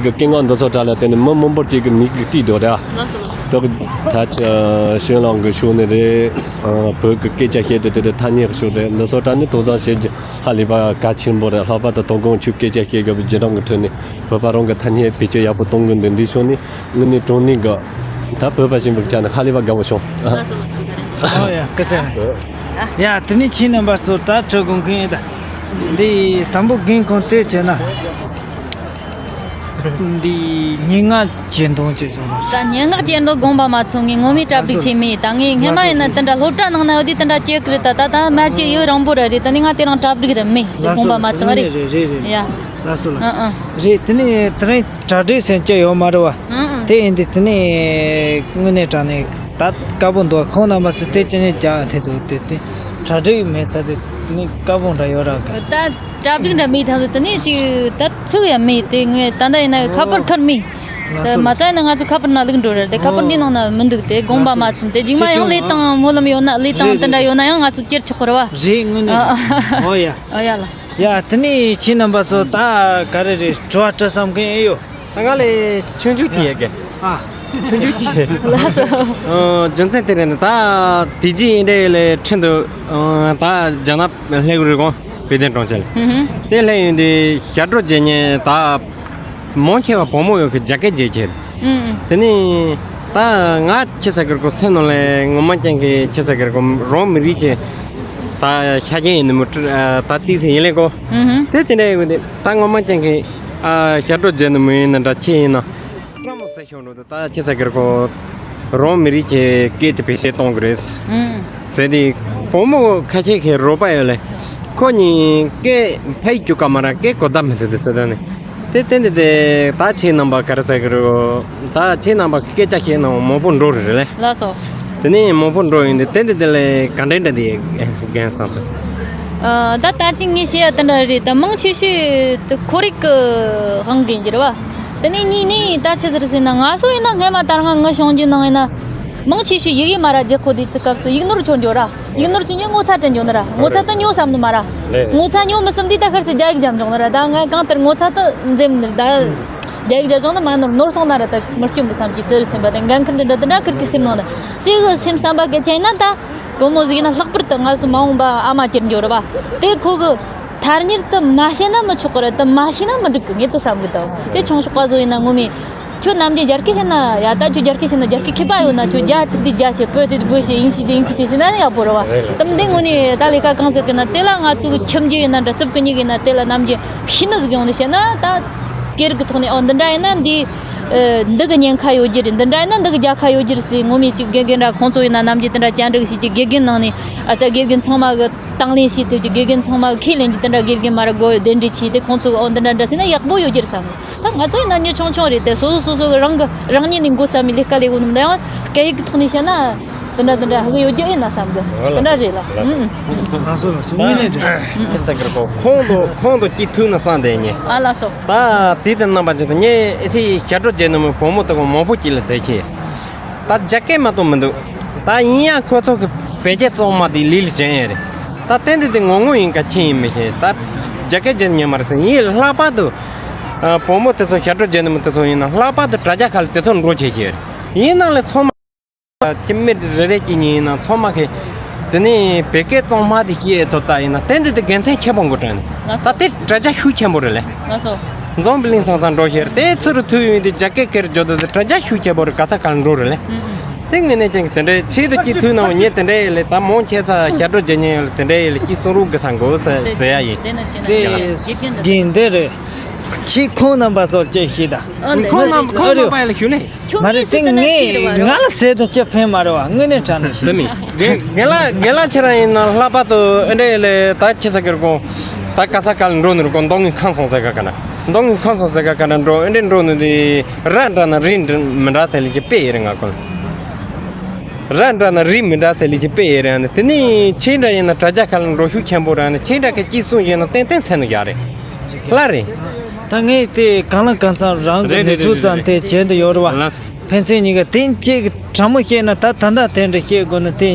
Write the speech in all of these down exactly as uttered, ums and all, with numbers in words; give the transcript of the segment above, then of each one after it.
གི་སྐད་ངག་འདི་ཚོ་དྲ་ལ་བརྟེན་ནས་མི་མང་པོ་ཅིག་གི་མིག་གིས་བལྟས་འདུག་ར། ལགས་སོ་ལགས་སོ། ད་ད་ཅི་ཞོན་ལང་གི་ཤུགས་ནི་རེད། བོད་ཀྱི་སྐད་ཆ་བཤད་དེ་དེ་དེ་ཐ་སྙད་ཀྱི་ཤུགས་རེད། འདི་ཚོ་དྲ་ནི་དོགས་ཟོན་བྱེད་རྒྱུ་ཧ་ལས་པ་གལ་ཆེན་པོ་རེད། ལྷག་པར་དུ་དོ་དགོང་ཁྱོད་སྐད་ཆ་བཤད་དགོས་པའི་བརྒྱུད་རིམ་གྱི་ཁྲོད་ནས་བོད་པ་རང་གི་ཐ་སྙད་བེད་སྤྱོད་ཡག་པོ་གཏོང་དགོས་འདུག་འདི་ཤོད་ནི་དངོས་གནས་དྲང་གནས་གི་ད་བོད་པ་ཞིག་ཡིན་པའི་ཆ་ནས་ཧ་ལས་པ་དགའ་བོ་བྱུང་། ལགས་སོ་ལགས་སོ། བཀའ་དྲིན་ཆེ། ཨོ་ཡ་སྐུ་ཚེ། ཡ་དེ་ནས་ཁྱེད་རྣམ་པ་ཚོ་ད་ཁྲི་དགོན་མཁན་ད་འདི་དང་པོ་རྒན་ཁོང་དེ་བྱས་ན། འདི་སྙན་ངག་གྱེར་འདོན་བྱེད་སོང་རོགས། ད་སྙན་ངག་གྱེར་འདོན་དགོངས་པ་མ་ཚོམ། ངས་ངོ་མའི་གྲ་སྒྲིག་བྱས་མེད། ད་ངས་སྔ་མ་ཡིན་ན་དེ་འདྲ་སློབ་གྲྭ་ནང་ན་འོ་དེ་དེ་འདྲ་བྱེད་ཀྱི་རེད། ད་ད་ད་མར་གྱི་ཡོད་རིང་པོ་ར་རེད། ད་ནི་ང་དེ་རིང་གྲ་སྒྲིག་ར་མེད། དེ་དགོངས་པ་མ་ཚོམ་རེད། རེད་རེད་རེད། ཡ། ལགས་སོ་ལགས་ཨ་སོ། ཨ། རེད་དེ་ནས་དེ་རིང་གྲ་སྒྲིག་སེམས་ཅན་ཡོད་མ་རེད་བ། ཨ་ཨ། དེ་ཡིན་དུས་དེ་ནས་དངོས་གནས་དྲང་གནས་ད་དཀར་པོ་འདུག་ཁོང་རྣམ་པ་ཚོ་དེ་ཅི་ནས་རྒྱག་ཐེ་འདུག་དེ་དེ་གྲ་སྒྲིག་མེད་ཚར་དེ་ནི་དཀར་པོ་འདྲ་ཡོད་ར་གི། ད། གྲ་སྒྲིག་འདྲ་མེད་ཐང་དུ་དེ་ནས་ཅིག་ད་ཚུགས་ཡ་མེད་དེ། ངས་ད་ལྟ་ཡིན་ན་ཁ་པར་ཁུར་མེད། དེ་མ་ཚད་ན་ང་ཚོ་ཁ་པར་ནང་བླུགས་འགྲོ་རེད་དེ། ཁ་པར་འདི་ནང་ན་མི་འདུག་དེ་དགོངས་པ་མ་ཚོམ། དེ་རྗེས་མ་ཡང་ལས་དང་སྨོན་ལམ་ཡོད་ན་ལས་དང་དེ་འདྲ་ཡོད་ན་ཡང་ང་ཚོ་ཅེར་ཆོག་གི་རེད་བ། རེད་དངོས་གནས། ཨ་ཨ། ཨོ་ཡ། ཨོ་ཡ་ལ། ཡ་དེ་ནས་ཁྱེད་རྣམ་པ་ཚོ་ད་ག་རེ་རེད་དྲི་བ་དྲི་བསམ་མཁན་ཨེ་ཡོད། ད་ང་ལས་ཆུང་ཆུང་ཅིག་ཡོད་གི། ཨ། ཆུང་ཆུང་ཅིག་ལགས་སོ། ཨོ། རྒྱུ་མཚན་དེ་རེད་ནི་ད་དེ་རྗེས་ཨིན་འདྲ་ལས་ཁྲིན་དུ་ད་རྒྱ་ནག་སླེབས་རེད་གོ་བོད་དོན་དྲུང་ཆེ་ལ། ཧུམ་ཧུམ། དེ་སླེབས་ཡོང་དུས་ཞབས་བྲོ་རྒྱག་མཁན་ད་མང་ཆེ་བ་བུ་མོ་ཡོད་གི་རྒྱ་སྐད་རྒྱག་མཁན་རེད། ཧུམ་ཧུམ། དེ་ནས་ད་ང་ཁྱེད་ཚ་གིར་གོ་སེམས་ནང་ལས་ངོ་མ་ཅན་གི་ཁྱེད་ཚ་གིར་གོ་རང་མི་རིགས་ཀྱི་ད་ཤ་རྒྱན་ཡིན་ནི་མོ་ད་ཏིས་ཡིན་ལས་གོ། ཧུམ་ཧུམ། དེ་དེ་འདྲ་ཡོད་གི། ད་ངོ་མ་ཅན་གི་ཨ་ཞབས་བྲོ་རྒྱག་ནི་མི་ཡིན་ན་འདྲ་ཁྱེད་ཡིན་ན། བཀྲ་མོ་ཟེར་ཤོག་འགྲོ་འདུག་ད་ཁྱེད་ཚ་གིར་གོ་རང་མི་རིགས་ཀྱི་སྐད་དེ་བེད་སྤྱོད་གཏོང་གི་རེད། ཨང་། ཟེར་དེ་བུ་མོ་ཁ་ཤས་ཀྱི་རོགས་པ་ཡོད་ལེ། ཁོ་གཉིས་སྐད་ཕ་ཡི་རྒྱུག་ག་མ་ར་སྐད་གོ་བརྡ་མི་ཐུབ་དུ་ཟེར་ད་ནི། དེ་བསྟན་ཏེ་དེ་ད་ཁྱེད་རྣམ་པ་ག་རེ་ཟེར་གི་རེད། ད་ཁྱེད་རྣམ་པ་སྐད་ཆ་བཤད་ན་མང་པོ་འགྲོ་རེད་ལེ། ལགས་སོ། དེ་ནས་མང་པོ་འགྲོ་ཡོང་དུས་དེ་འདི་དེ་ལས་ག་འདྲ་འདྲ་དེ་རྒན་སང་ཚོ། ཨ། ད་ད་ཅིག་ངས་བཤད་ཡ་དེ་འདྲ་རེད། ད་མང་ཆེ་ཤོས་དེ་ཁོར་ཡུག་གི་དབང་གིས་འགྱུར་བ། དེ་ནས་གཉིས་ནས་ད་ཆི་ཟེར་ཟེར་ན་ང་ཚོ་ཡིན་ན་སྔས་མ་ད་སྔ་ངི་བྱུང་རྒྱུ་ནང་ཡིན་ན་མང་ཆེ་ཤོས་ཡི་གེ་མ་ར་རྒྱག་གོ་དུས་དེ་སྐབས་སུ་ཡིག་ནོར་ཆོག་འགྱོ་ར། ཡིག་ནོར་བྱུང་རྒྱུ་ངོ་ཚ་དྲན་འགྱོ་ནི་ར། ངོ་ཚ་ད་ཉོ་བསམ་ནི་མ་ར། ངོ་ཚ་ཉོ་མི་བསམ་དུས་ད་ཁར་སི་རྒྱ་ཡིག་རྒྱབ་འཇོག་ནི་ར། ད་ང་གང་ལྟར་ངོ་ཚ་ད་འཛེམ་ནི་ར། ད་རྒྱ་ཡིག་རྒྱབ་འཇོག་ནི་མ་ནོར་ནོར་སོང་ན་ར་ད་མི་སྐྱོན་གི་བསམ་གྱི་དེ་རུ་སེམས་པ་དེ་འགན་ཁུར་འདི་འདྲ་དེ་འདྲ་ཁུར་གི་སེམས་ནང་ན་ཅིག་གི་སེམས་བསམ་པ་གལ་ཆེན་ཡིན་ན། ད་བུ་མོ་ཟིག་ཡིན་ན་ལྷག་པར་དུ་ང་ཚོ་མ་འོངས་པ་ཨ་མ་གྱུར་འགྱོ་ར་བ། དེ་ཁོ་གི་ཐ་སྙད་དུ་མ་བཤད་ན་མི་ཆོག་གི་རེད། དུ་མ་ཤེས་ན་མི་འགྲིག་གི། ངས་དུ་བསམ་གི་ད། དེ་ཆུང་ཤོག་པ་ཚོ་ཡིན་ན་ངོ་མས། ཁྱོད་ནམ་རྒྱུན་རྒྱ་སྐད་བཤད་ན་ཡ། ད་ཁྱོད་རྒྱ་སྐད་བཤད་ན་རྒྱ་སྐད་མཁས་པ་ཡོད་ན་ཁྱོད་རྒྱ་ཐིག་དེ་རྒྱ་བཤད། བོད་དེ་བོད་བཤད། ཨིན་ཇི་དེ་ཨིན་ཇི་དེ་བཤད་ན་ཡག་པོ་རེད་བ། དམ་དེ་ངོ་ནས་ད་ལས་ཀ་གང་ཟེར་གི་ན་དེ་ལ་ང་ཚོ་གི་ཁྱིམ་རྒྱུད་ཡིན་ན་འདྲ། རྩུབ་ཀི་ཉིག་ཡིན་ན་དེ་ལ་ནམ་རྒྱུན་ཤེས་ནི་ཟིག་ཡོང་ནས་བཤད་ན་ད་སྐད་རིགས་ཀྱི་ཐོག་ནས་ཨོ་འདི་འདྲ་ཡིན་ན་འདི་འདི་གི་ཉེན་ཁ་ཡོད་རྒྱུ་རེད། འདི་འདྲ་ཡིན་ན་འདི་གི་རྒྱལ་ཁ་ཡོད་རྒྱུ་རེད་ཟེར། ངོ་མས་ཅིག་དགེ་རྒན་འདྲ་ཁོང་ཚོ་ཡིན་ན་ནམ་རྒྱུན་དེ་འདྲ་བཅར་འདྲི་བྱེད་ཀྱི། དགེ་རྒན་ནང་ནས་ཨ་ཙི་དགེ་རྒན་ཚང་མ་གི་དང་ལེན་བྱེད་ཐུབ་ཀྱི། དགེ་རྒན་ཚང་མ་གི་ཁས་ལེན་གྱི། དེ་འདྲ་དགེ་རྒན་མ་ར་དགོས་གདན་འདྲེན་བྱས་ཏེ་ཁོང་ཚོ་གི་ཨོ་འདི་འདྲ་འདྲ་ཟེར་ན་ཡག་པོ་ཡོད་རྒྱུ་རེད་བསམ། ད་ང་ཚོ་ཡིན་ན་མྱི་ཆུང་ཆུང་རེད་དེ། སོ་སོ་སོ་སོ་གི་རང་གི་རང་ཉིད་ནས་འགོ་བརྩམས་པའི་ལས་ཀ་ལས་འོ་ནམ། ད་ཡང་སྐད་ཡིག་གི་ཐོག་ནས་བཤད་ན་འདི་འདྲ་འདི་འདྲ་ཧ་གི་ཡོད་རྒྱུ་ཨེ་ན་བསམ་གི། འདི་འདྲ་རེད་ལ། ཨུ། ལགས་སོ་ལགས་སོ། དངོས་གནས་རེད། ཁྱེད་ཚ་གིར་གོ་ཁོང་དུ་ཁོང་དུ་སྐྱིད་ཐུག་ན་བསམ་བསྡད་ཉེ། ཨ་ལགས་སོ། ད་དེ་དེ་རྣམ་པ་ཅིག་ཏུ་ངས་ཨེ་ཚེ་ཞབས་བྲོ་རྒྱག་ནི་མི་བུ་མོ་དེ་གོ་མང་པོ་སྐྱིད་ལ་ཟེར་ཁྱེད། ད་རྒྱ་སྐད་མ་གཏོགས་མི་འདུག་ད་ཡིན་ཡང་ཁོ་ཚོ་གི་བོད་སྐད་གཙང་མ་དེ་ལས་ལ་བྱེད་ཡས་རེད། ད་ཏན་ཏན་དེ་ངོ་ངོ་ཡིན་ག་ཁྱེད་ཡིན་མི་ཤེས། ད་རྒྱ་སྐད་བརྗེད་ཉན་མ་རེད་ཟེར། ཡིན་ལྷག་པར་དུ་ཨ་བུ་མོ་དེ་ཚོ་ཞབས་བྲོ་རྒྱག་ནི་མི་དེ་ཚོ་ཡིན་ན་ལྷག་པར་དུ་དྲ་རྒྱ་ཁ་ལ་དེ་ཚོ་འགྲོ་བྱེད་ཤེས་རེད། ཡིན་ནང་ལས་ཚང་མ་ཀྱི་མི་རེ་རེ་གཅིག་གཉིས་ཡིན་ན་ཚང་མ་གི་དེ་ནས་བོད་སྐད་གཙང་མ་དེ་ཤེས་ཐུབ་ད་ཡིན་ན་ཏན་ཏན་དེ་དགེ་མཚན་ཆེན་པོ་འགོ་དྲན། ལགས་སོ། ད་དེ་དྲ་རྒྱ་ཤུགས་ཆེན་པོ་རེད་ལེ། ལགས་སོ། འཛོམས་པའི་གླིང་སང་སང་འགྲོ་ཤེས་རེད། དེ་ཚུར་ཐུག་ཡོང་དུས་རྒྱ་སྐད་ཁེར་འཇོག་དུས་དྲ་རྒྱ་ཤུགས་ཆེན་པོ་རེད། ག་ས་ག་ལ་འགྲོ་རེད་ལེ། ཨུ་ཨུ། དེ་ངས་ནས་ཀྱང་དེ་འདྲའི་ཆེད་དུ་སྐྱིད་ཐུག་ནའང་ཉེ་དེ་འདྲའི་ཡེ་ལེ། ད་མང་ཆེ་ས་ཞབས་བྲོ་རྒྱག་ཉེ་ཡོད་ལེ། དེ་འདྲའི་ཡེ་ལེ་སྐྱིད་སྲུང་རུག་གི་ས་འགོ་ཟེར་ཟེར་ཡ་ཡིན། དེ་ནི་ཟེར་ན་དེ་དགེ་རྒན་འདི་རེད། ཁྱེད་ཁོང་རྣམ་པ་ཚོ་ཅེས་ཤེས་ད། ཨ་ནི་ཁོང་རྣམ་ཁོང་རྣམ་པ་ཡ་ལ་ཞུ་ལེ། ཁྱོད་མ་རེད། ངས་དེ་ཟེར་ན་ངས་ཅི་རེད་བ། ང་ལ་ཟེར་དུ་ཅི་ཕན་མ་རེད་བ། དངོས་གནས་དྲང་གནས་ཤེས། དེ་མིན་རྒན་ལགས་རྒན་ལགས་ཁྱེད་རང་ཡིན་ན་ལྷག་པར་དུ་ཨེ་འདྲ་ཡེ་ལེ། ད་ཁྱེད་ས་གིར་གོང་ད་ག་ས་ག་ལ་འགྲོ་ནི་རུ་གོང་མདོ་སྔགས་ཁང་སོང་ཟེར་ག་ག་ན། མདོ་སྔགས་ཁང་སོང་ཟེར་ག་ག་ན་འགྲོ། ཨེ་འདྲ་འགྲོ་ནི་དེ་ར་འདྲ་ན་རི་མི་འདྲ་ཟེར་ལེ་ཅི་དཔེ་ཡེ་རེད། ང་ཀོ་ར་འདྲ་ན་རི་མི་འདྲ་ཟེར་ལེ་ཅི་དཔེ་ཡེ་རེད། ཨ་ནི་དེ་ནི་ཁྱེད་འདྲ་ཡིན་ན་དྲ་རྒྱ་ཁ་ལ་འགྲོ་ཤུགས་ཆེན་པོ་རེད། ཨ་ནི་ཁྱེད་འདྲ་གི་སྐྱིད་སྲུང་ཡིན་ན་ཏན་ཏན་ཚད་ནི་ཡག་རེད། ལ་རེད། ད་ངས་དེ་གང་ལ་གང་འཚམ་རང་གི་རེད་གནས་ཚུལ་རེད་ཙམ་རེད་དེ་རེད། བྱེད་འདི་ཡོད་རེད་བ། ལགས། ཕན་ཚུན་གཉིས་ཀ་དེ་གཅིག་གི་དྲང་མོ་བཤད་ན་ད་ད་ལྟ་དེ་འདྲ་བཤད་དགོས་ན་དེ་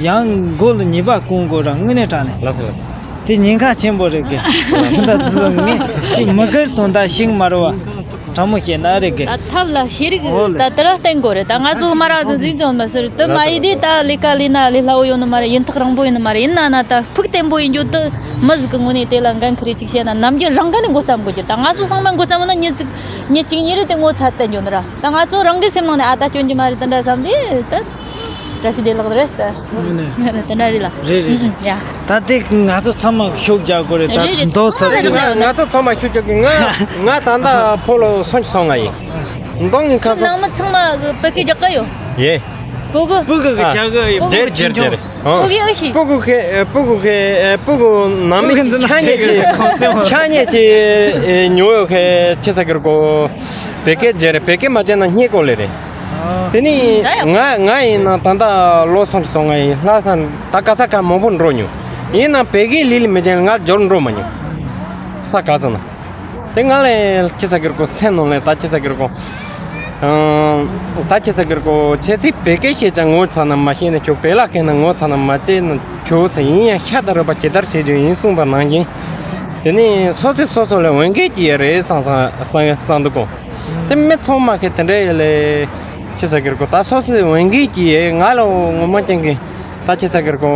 ཡང་མགོ་ལ་ཉེས་པ་སྐོང་དགོས་ར། དངོས་གནས་དྲང་གནས། ལགས་སོ་ལགས་སོ། དེ་ཉེན་ཁ་ཆེན་པོ་རེད་གི། ད་ལྟ་དེ་ཚོ་ངས་ཅིག་མི་སྒེར་དོན་དག་ཞིག་མ་རེད་བ། དྲང་མོ་བཤད་ན་རེད་གི། ད་ཐབས་ལ་ཤེས་རིག་ཨོ་ལེ། ད་དེ་ར་བསྟེན་དགོས་རེད། ད་ང་ཚོ་མ་ར་འཛིན་འཛིན་ཙམ་མ་ཟེར་དུ་མ་ཡིན་དེ་ད་ལས་ཀ་ལས་ན་ལས་སླ་བོ་ཡོད་ནི་མ་རེད། ཡིན་ཐག་རིང་པོ་ཡིན་རྒྱུ་དུ་མ་ཡིན་ན་ན་ད་ཕུགས་བརྟན་པོ་ཡིན་རྒྱུ་དུ་མི་ཟིག་གི་ངོས་ནས་དེ་ལ་འགན་ཁུར་རེ་ཅིག་བཤད་ན་ནམ་རྒྱུན་རང་ག་ནས་འགོ་བརྩམ་དགོས་རྒྱུ། ད་ང་ཚོ་ཚང་མ་འགོ་བརྩམས་ན་མྱི་ཟིག་མྱི་གཅིག་གཉིས་རེ་དེ་ངོ་ཚ་བསྟན་རྒྱུ་ནི་ར། ད་ང་ཚོ་རང་གི་སེམས་ནང་ནས་ཨ་ད་སྐྱོན་གྱི་མ་རེད་དེ་འདྲ་བསམ་དེ་ད། བཀྲ་ཤིས་བདེ་ལེགས་རེད་ད། ངོས་ནས། དེ་འདྲ་རེད་ལ། རེད་རེད་རེད། ཡ། ད་དེ་ང་ཚོ་ཚང་མ་ཤུགས་རྒྱག་དགོས་རེད་ད། རེད་རེད། མདོ་ཚོ་ཚང་མ་རེད་ད། ང་ང་ཚོ་ཚང་མ་ཤུགས་རྒྱག་གི། ང་ང་ད་ལྟ་ཕོ་ལོ་སུམ་ཅུ་སོ་ལྔ་ཡིན། མདོ་ངའི་ཁ་ནང་མི་སང་ཚང་མ་གི་བོད་སྐད་རྒྱག་གི་ཡོད། ཡེ། སྤུ་གུ། སྤུ་གུ་གི་ཨ། རྒྱག་གི་ཡོད། སྤུ་གུ་རྒྱེར་རྒྱེར་རྒྱེར། ཨ། སྤུ་གུ་ཨེ་ཤི། སྤུ་གུ་ཁེ་ཨེ། སྤུ་གུ་ཁེ་ཨེ། སྤུ་གུ་ནང་མི་སྤུ་གུ་འདི་ན་ཆ་ཉེ་ཆེ་གི་གི་ཁོང་ཚོ་ཆ་ཉེ་ཆེ་ཉོ་ཡོད་ཁེ་ཆེ་ས་གི་རུ་གོ། བོད་སྐད་རྒྱག་རེད། བོད་སྐད་མ་བརྗེད་ན་སྙད་གོ་ལེ་རེད། དེ་ནི་ང་ང་ཡིན་ན་ད་ལྟ་ལོ་སུམ་ཅུ་སོ་ལྔ་ཡིན། ལྷ་ས་ད་ག་ས་ག་མང་པོ་འགྲོ་མྱོང་། ཡིན་ན་བོད་སྐད་ལི་ལི་མི་བྱེད་ང་འབྱོར་འགྲོ་མ་མྱོང་། ས་ག་ས་ན། དེ་ང་ལས་ཁྱེད་ས་གིར་གོ་སེམས་ནང་ལས་ད་ཁྱེད་ས་གིར་གོ་ད་ཁྱེད་ས་གིར་གོ་ཁྱེད་ཚིག་བོད་སྐད་བཤད་ཀྱང་ངོ་ཚ་ན་མ་ཤེས་ན་ཁྱོད། བོད་ལ་སྐད་ན་ངོ་ཚ་ན་མ་བལྟས་ན་ཁྱོད་ས། ཡིན་ཡང་ཤ་དང་རུས་པ་ཇི་ལྟར་བྱེད་རྒྱུ་ཡིན་གསུངས་པ་ནང་བཞིན། དེ་ནི་སོ་སོས་སོ་སོ་ལ་འོས་འགན་ཅི་ཡོད་རེད་བསམ་བསམ་བསམ་འདུག་གོ། དེ་མི་ཚང་མ་གི་དེ་འདྲ་ཡོད་ལེ། ཁྱེད་ས་གིར་གོ་ད་སོ་སོའི་འོས་འགན་ཅི་ཡོད། ང་ལ་ངོ་མ་ཅན་གི་ད་ཁྱེད་ས་གིར་གོ་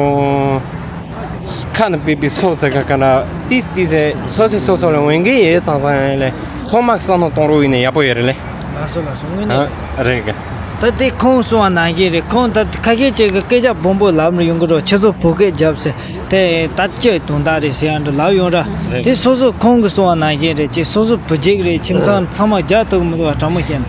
ཁ་ན་པི་པི་སོ་ཟེར་ག་ག་ན་ཏིས་ཏིས་ཟེར་སོ་སོས་སོ་སོ་ལ་འོས་འགན་ཡོད་བསམ་བསམ་ཡོད་ལེ། ཚང་མ་གི་བསམ་བློ་གཏོང་རོགས་ཡིན་ན་ཡག་པོ་ཡོད་རེད་ལེ། ལགས་སོ་ལགས་སོ། དངོས་གནས་ཨ། རེད་གི། ད་དེ་ཁོང་གསུང་བ་ནང་བཞིན་རེད། ཁོང་ད་ཁ་ཤས་ཅིག་གི་སྐད་ཆ་སྦོམ་པོ་ལབ་ནས་ཡོང་གི་རེད། ཁྱེད་ཚོ་བོད་སྐད་རྒྱབ་ཟེར། དེ་ད་སྤྱི་དོན་དག་རེད་ཟེར་ཡ་འདྲ་ལབ་ཡོང་ར། རེད། དེ་སོ་སོ་ཁོང་གིས་གསུངས་པ་ནང་བཞིན་རེད། ཅིག་སོ་སོ་བུ་རྒྱུད་རེད། ཁྱིམ་ཚང་ཚང་མ་རྒྱག་ཐུབ་ཀྱི་མི་འདུག་བ། དྲང་མོ་བཤད་ན།